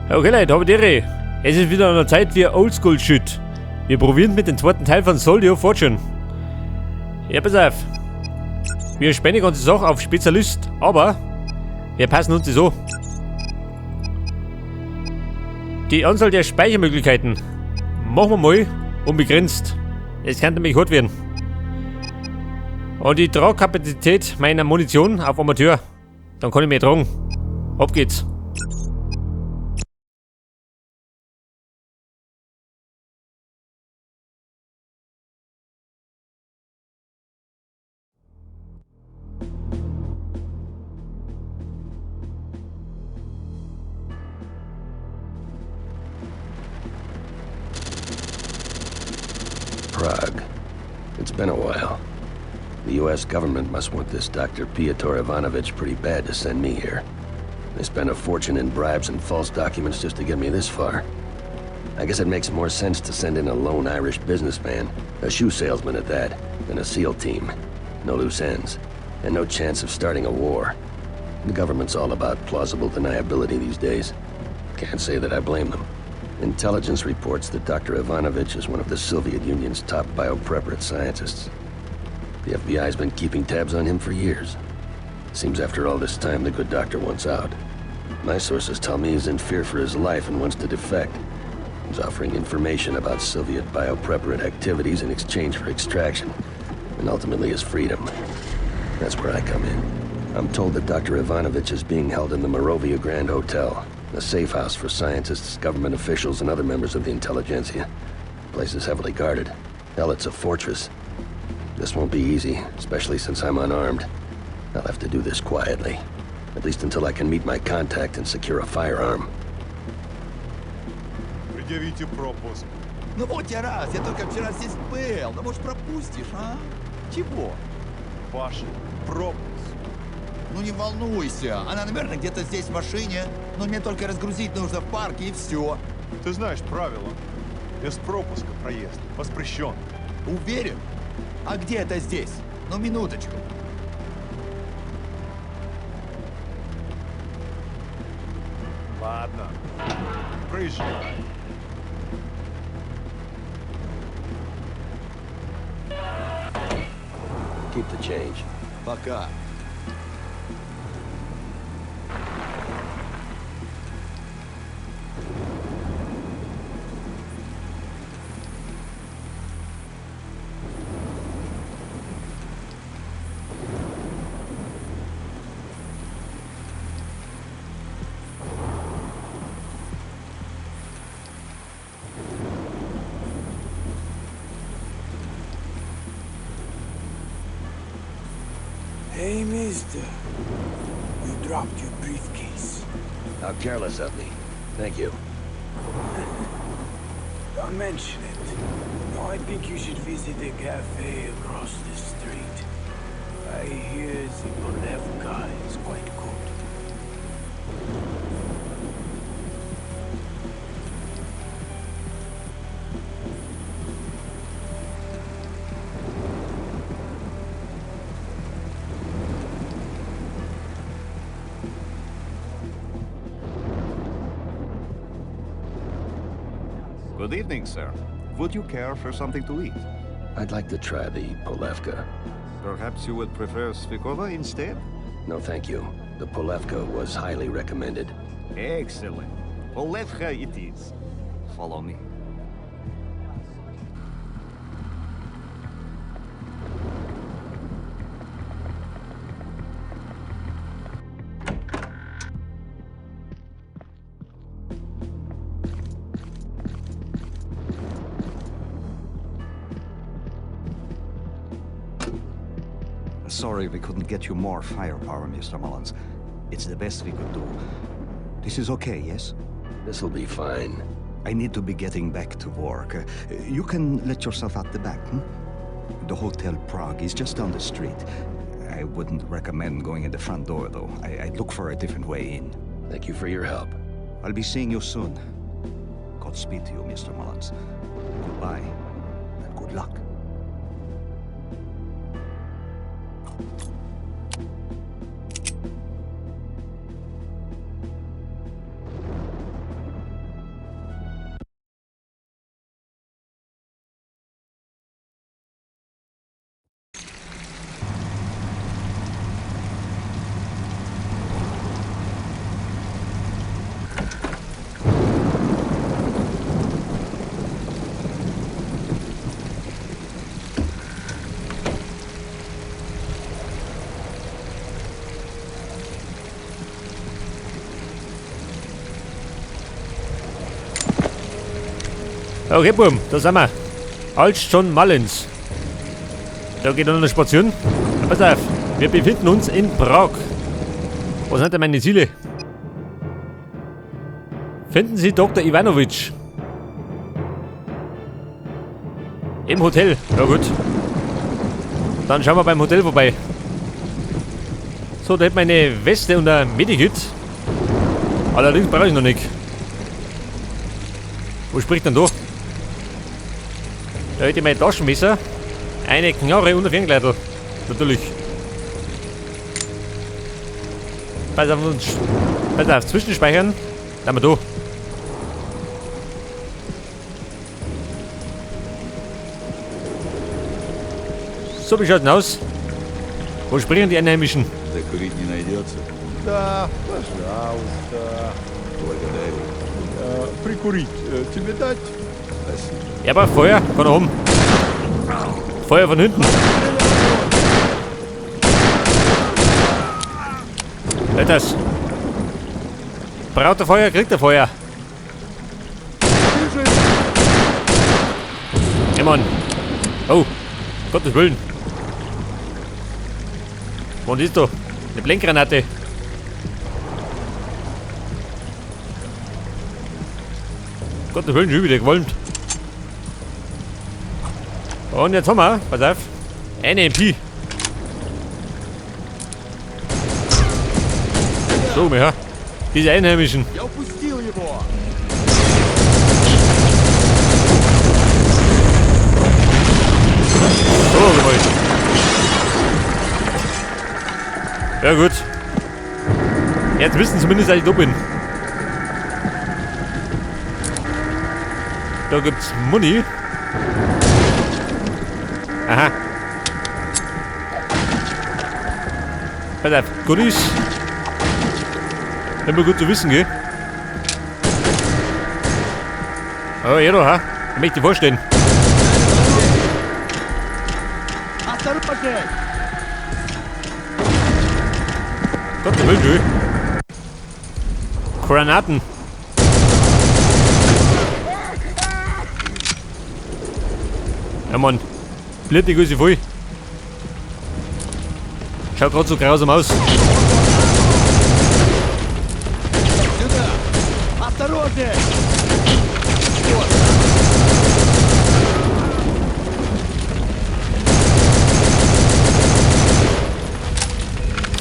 Okay Leute, habe die Ehre. Es ist wieder an der Zeit für Oldschool Shit. Wir probieren mit dem zweiten Teil von Soldier of Fortune. Ja, pass auf. Wir spenden die ganze Sache auf Spezialist, aber wir passen uns das so. Die Anzahl der Speichermöglichkeiten machen wir mal unbegrenzt. Es kann nämlich hart werden. Und die Tragkapazität meiner Munition auf Amateur. Dann kann ich mehr tragen. Ab geht's. Prague. It's been a while. The U.S. government must want this Dr. Piotr Ivanovich pretty bad to send me here. They spent a fortune in bribes and false documents just to get me this far. I guess it makes more sense to send in a lone Irish businessman, a shoe salesman at that, than a SEAL team. No loose ends, and no chance of starting a war. The government's all about plausible deniability these days. Can't say that I blame them. Intelligence reports that Dr. Ivanovich is one of the Soviet Union's top biopreparat scientists. The FBI's been keeping tabs on him for years. Seems after all this time, the good doctor wants out. My sources tell me he's in fear for his life and wants to defect. He's offering information about Soviet biopreparat activities in exchange for extraction, and ultimately his freedom. That's where I come in. I'm told that Dr. Ivanovich is being held in the Moravia Grand Hotel, a safe house for scientists, government officials, and other members of the intelligentsia. The place is heavily guarded. Hell, it's a fortress. This won't be easy, especially since I'm unarmed. I'll have to do this quietly, at least until I can meet my contact and secure a firearm. Предъявите пропуск. Ну вот я раз, я только вчера здесь был. Ну может пропустишь, а? Чего? Ваш пропуск. Ну не волнуйся, она, наверное, где-то здесь в машине. Но мне только разгрузить нужно в парке и все. Ты знаешь правила. Без пропуска проезд воспрещен. Уверен? А где это здесь? Ну минуточку. Ладно. Проезжай. Keep the change. Пока. Hey, mister. You dropped your briefcase. How careless of me. Thank you. Don't mention it. No, I think you should visit the cafe across the street. I hear the Polevka is quite good. Good evening, sir. Would you care for something to eat? I'd like to try the Polevka. Perhaps you would prefer Svikova instead? No, thank you. The Polevka was highly recommended. Excellent. Polevka it is. Follow me. Sorry we couldn't get you more firepower, Mr. Mullins. It's the best we could do. This is okay, yes? This'll be fine. I need to be getting back to work. You can let yourself out the back, hmm? The Hotel Prague is just down the street. I wouldn't recommend going in the front door, though. I'd look for a different way in. Thank you for your help. I'll be seeing you soon. Godspeed to you, Mr. Mullins. Goodbye, and good luck. Okay, Buam, da sind wir. Als John Mullins. Da geht noch eine Spazieren. Pass auf, wir befinden uns in Prag. Was sind denn meine Ziele? Finden Sie Dr. Ivanovic. Im Hotel. Ja gut. Dann schauen wir beim Hotel vorbei. So, da hätte meine Weste und ein Medikit. Allerdings brauche ich noch nicht. Wo spricht denn da? Da hätte ich mein Taschenmesser, eine Knarre und ein Ferngleitel. Natürlich. Pass auf, pass auf, zwischenspeichern. Da haben wir da. So, wie schaut denn aus? Wo springen die Einheimischen? Закурить не найдется? Да, пожалуйста. Благодарю. Прикурить тебе дать? Спасибо. Ja, aber Feuer von oben. Feuer von hinten. Das. Braucht er Feuer, kriegt er Feuer. Ja, Mann. Oh, Gottes Willen. Wo ist da? Eine Blinkgranate. Gottes Willen, schon wieder gewollt. Und jetzt haben wir, pass auf, eine MP. So, ja. Diese Einheimischen. So, gewollt. Ja gut. Jetzt wissen zumindest, dass ich da bin. Da gibt's Muni. Aha. Pass auf, Goodies. Immer gut zu wissen, gell? Oh, ja, da, ha? Ich möchte vorstellen. Gott, der Willen, Granaten. Ja, Mann. Blöd, die Grüße voll. Schaut gerade so grausam aus.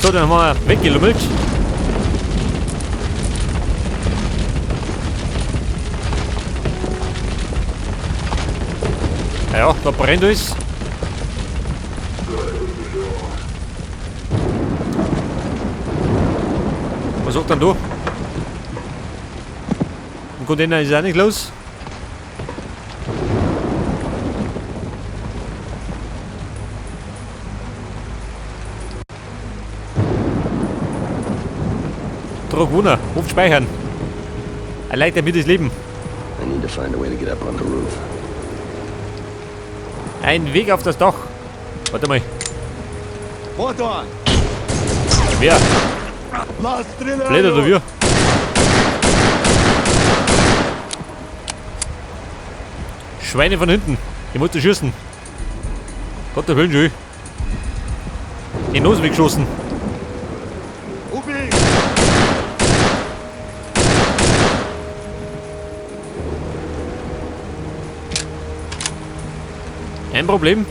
So, dann haben wir weggelummelt. Ja, da brennt alles. Was sagt denn du? Im Container ist auch nicht los. Dragoner, Hof speichern. Erleichtert mir das Leben. I need to find a way to get up on the roof. Ein Weg auf das Dach. Warte mal. Wer? Blöd oder wir? Schweine von hinten. Ich muss schießen. Gott der Willen, schön. Die Nose weggeschossen. Kein Problem.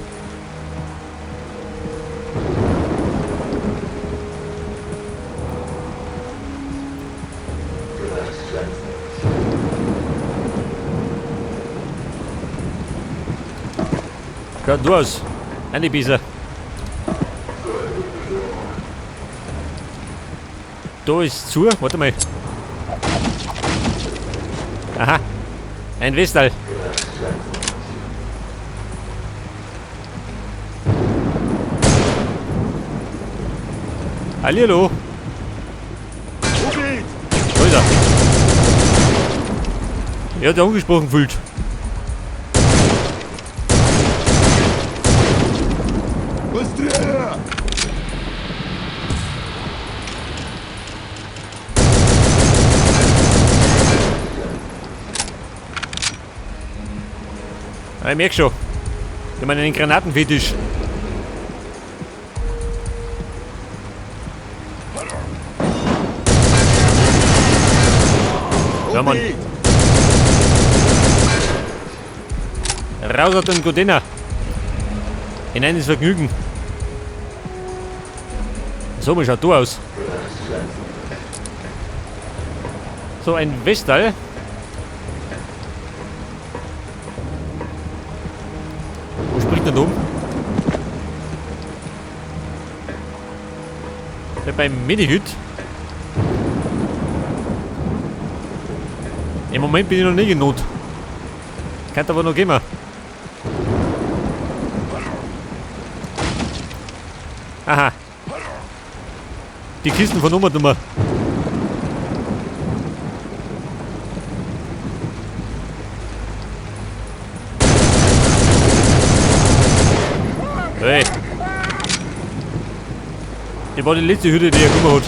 Schaut du aus. Eine Biese. Da ist zu. Warte mal. Aha. Ein Westal. Hallihallo. Da ist er. Er hat ja angesprochen gefühlt. Ja, ich merk schon. Ich habe einen Granatenfetisch. Ja, Mann. Raus aus dem Container. Hinein ins Vergnügen. So, wie schaut du aus? So, ein Westal. Wo springt denn da oben? Der beim Medihüt. Im Moment bin ich noch nicht in Not. Kann aber noch gehen. Aha. Die Kisten von Nummer Nummer. Hey. Die war die letzte Hürde, die er gekommen hat.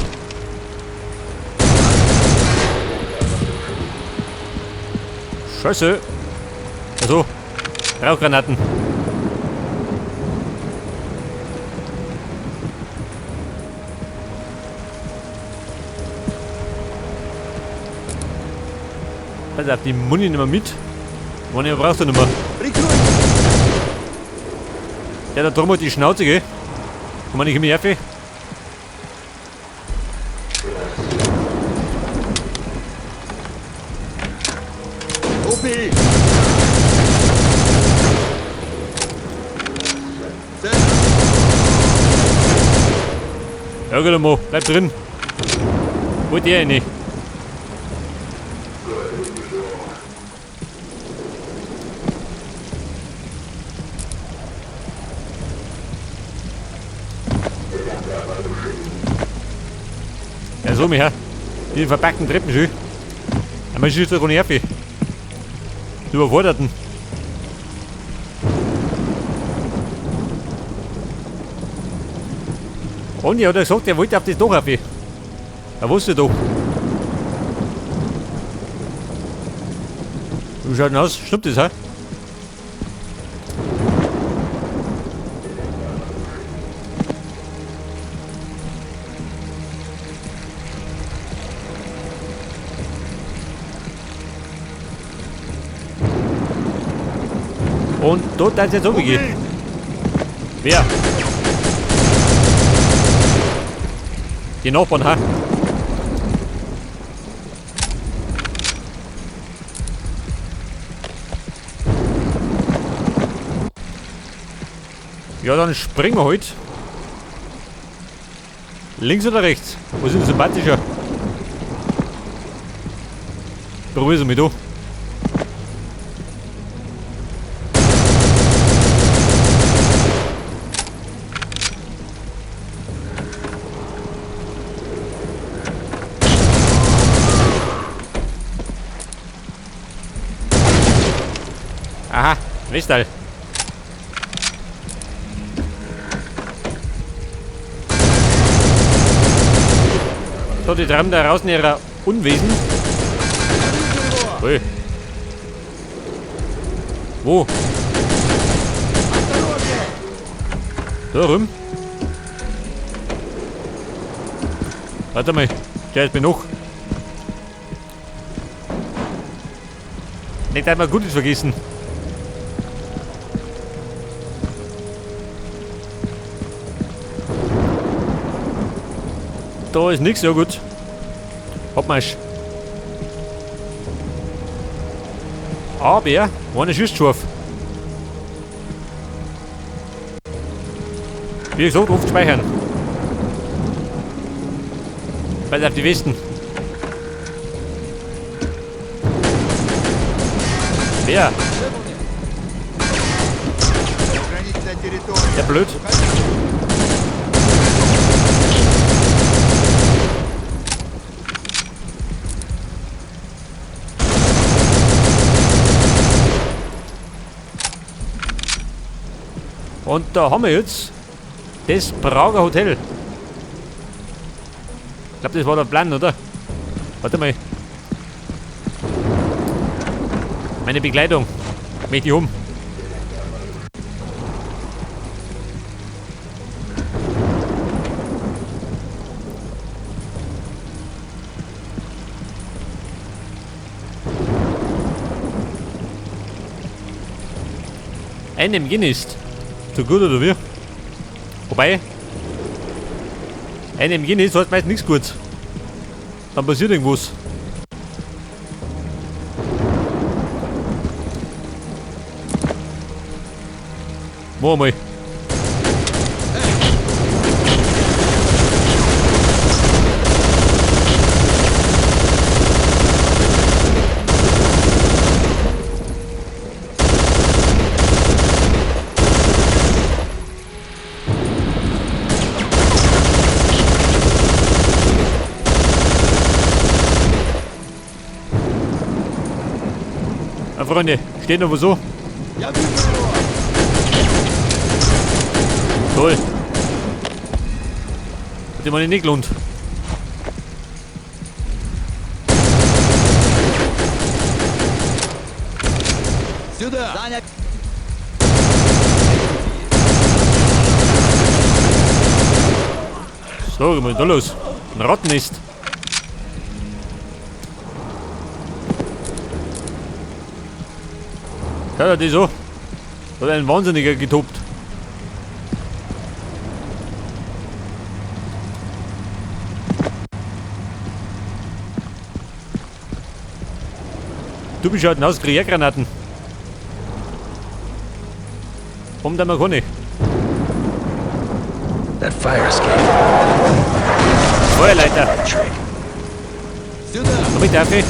Scheiße. Also, Rauchgranaten. Pass auf, die Muni nehmen wir mit. Muni brauchst du nicht mehr. Der da drum hat die Schnauze, gell? Komm mal nicht mehr her. Ja, gut, Mo, bleib drin. Wo der nicht? Ja, so, mir her. Die verpackten Treppen schön. Aber schießt doch nicht auf. Du überforderten. Und er hat gesagt, er wollte auf das Dach auf. Er wusste doch. Wie schaut denn aus? Stimmt das, hä? Und dort hat es jetzt umgegeben. Wer? Die Nachbarn, ha? Ja, dann springen wir heute. Links oder rechts? Wo sind sympathischer? Probier's mal da. Aha, Westal. So, die treiben da draußen ihrer Unwesen. Ui. Wo? Da rum. Warte mal, der ist mir noch. Nicht einmal Gutes vergessen. Da ist nichts, ja gut. Abmarsch. Aber, einer schießt scharf. Wie gesagt, oft speichern. Weil auf die Westen. Wer? Der blöd. Und da haben wir jetzt das Prager Hotel. Ich glaube, das war der Plan, oder? Warte mal. Meine Begleitung. Möchte ich um. Ein MG ist. So gut oder wie? Wobei, ein MG ist heißt meist nichts gut. Dann passiert irgendwas. Machen wir mal. Na, Freunde, steht noch wo so. Toll. Hat sich mal nicht gelohnt. Сюда! Саня! So, was ist da los? Ein Rattennest. Ja, das ist so. Da hat ein Wahnsinniger getobt. Du bist halt aus Granaten. Warum da mal keine? That fire escape. Feuerleiter. Trick. Сюда! Damit darf ich.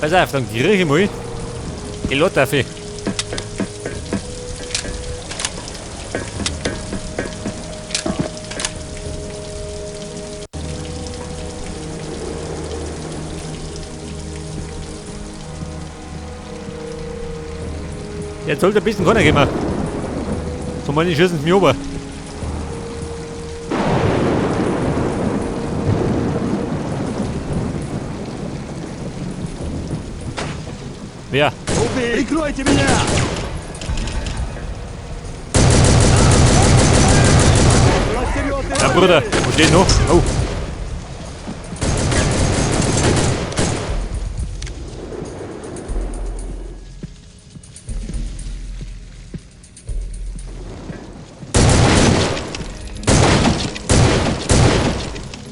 Pass auf, dann kriege ich mal die Lotte auf. Jetzt sollte ein bisschen keiner gehen. So meine schießen sie mich runter. Wer? Прикройте меня! Ja, Bruder, wo steht noch? Oh.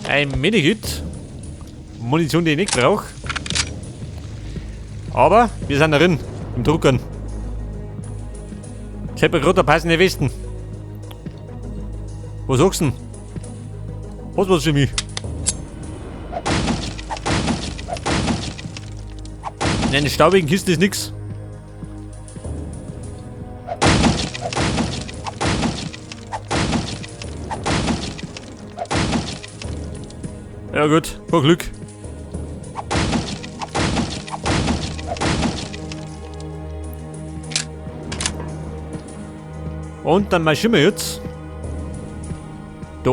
Ein Medikit. Munition, die ich nicht brauche. Aber wir sind drin, im Druckern. Ich hab gerade eine passende Westen. Was sagst du denn? Was war's für mich? In einer staubigen Kiste ist nix. Ja gut, vor Glück. Und dann marschieren wir jetzt. Da.